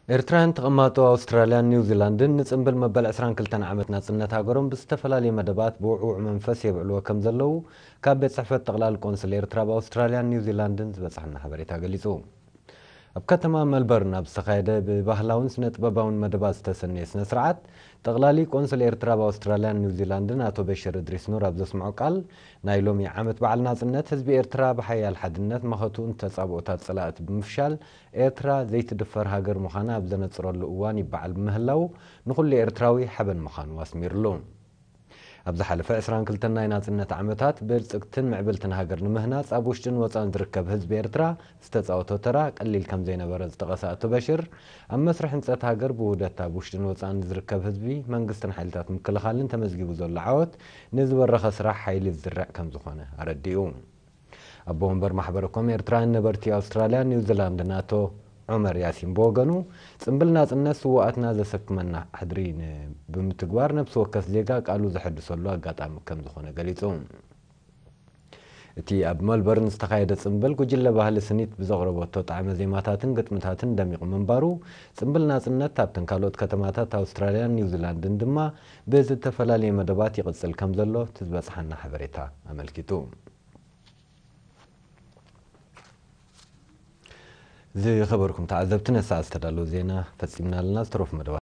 ኤርትራውያን ተቐማጦ ኣውስትራልያን ኒውዚላንድን ንጽምብል መበል ዕስራን ክልተን ዓመት ናጽነት ሃገሮም ብዝተፈላለየ መደባት ብውዕውዕ መንፈስ የብዕልዎ ከም ዘለዉ ካብ ቤት ጽሕፈት ጠቕላሊ ቆንስል ኤርትራ ኣብ ኣውስትራልያን ኒውዚላንድን ዝበጽሐና ሓበሬታ ገሊጹ። ኣብ ከተማ መልበርን ኣብ ዝተኻየደ ብባህላውን ስነ ጥበባውን መደባት ዝተሰነየ ስነ ስርዓት፣ ጠቕላሊ ቆንስል ኤርትራ ኣብ ኣውስትራልያን ኒውዚላንድን ኣቶ በሽር እድሪስ ኑር ኣብ ዘስምዖ ቃል፣ ናይ ሎሚ ዓመት በዓል ናጽነት ህዝቢ ኤርትራ ብሓያል ሓድነት መኸቱ እንተጻብኦታት ጸላእቲ ብምፍሻል፣ ኤርትራ ዘይትድፈር ሃገር ምዃና ኣብ ዘነጽረሉ እዋን ይበዓል ብምህላው፣ ንኹሉ ኤርትራዊ ሓበን ምዃኑ ኣስሚርሉ። ኣብ ዝሓለፈ ዕስራን ክልተን ናይ ናጽነት ዓመታት ብልጽግትን ምዕብልትን ሃገር ንምህናጽ ኣብ ውሽጥን ወጻን ዝርከብ ህዝቢ ኤርትራ ዝተጻወቶ ተራ ቀሊል ከም ዘይነበረ ዝጠቐሰ ኣቶ በሽር፣ ኣብ መስርሕ ህንጸት ሃገር ብውህደት ኣብ ውሽጥን ወጻን ዝርከብ ህዝቢ፣ መንግስትን ሓይልታት ምክልኻልን ተመዝጊቡ ዘሎ ዓወት ንዝበረኸ ስራሕ ሓይሊ ዝዝርዕ ከም ዝኾነ ኣረዲኡ። ኣቦ ወንበር ማሕበረ ኮም ኤርትራውያን ነበርቲ ኣውስትራልያን ኒውዚላንድን ኣቶ ዑመር ያሲን ብወገኑ፣ ጽምብል ናጽነት ስውኣትና ዘሰክመና ሕድሪ ን-፣ ብምትግባር ነብሲ ወከፍ ዜጋ ቃሉ ዘሐድሰሉ ኣጋጣሚ ከም ዝኾነ ገሊጹ። እቲ ኣብ መልበርን ዝተኻየደ ጽምብል፣ ጉጅለ ባህሊ ስኒት ብዘቕረበቶ ጣዕመ ዜማታትን ግጥምታትን ደሚቑ ምንባሩ፣ ጽምብል ናጽነት ኣብተን ካልኦት ከተማታት ኣውስትራልያን ኒውዚላንድን ድማ ብዝተፈላለየ መደባት ይቕጽል ከም ዘሎ እቲ ዝበጽሓና ሓበሬታ ኣመልኪቱ። ዝኸበርኩም ተዓዘብቲ፣ ነሰዓት ዝተዳለወ ዜና ፈጺምና ኣለና። ዝተረፉ መደባት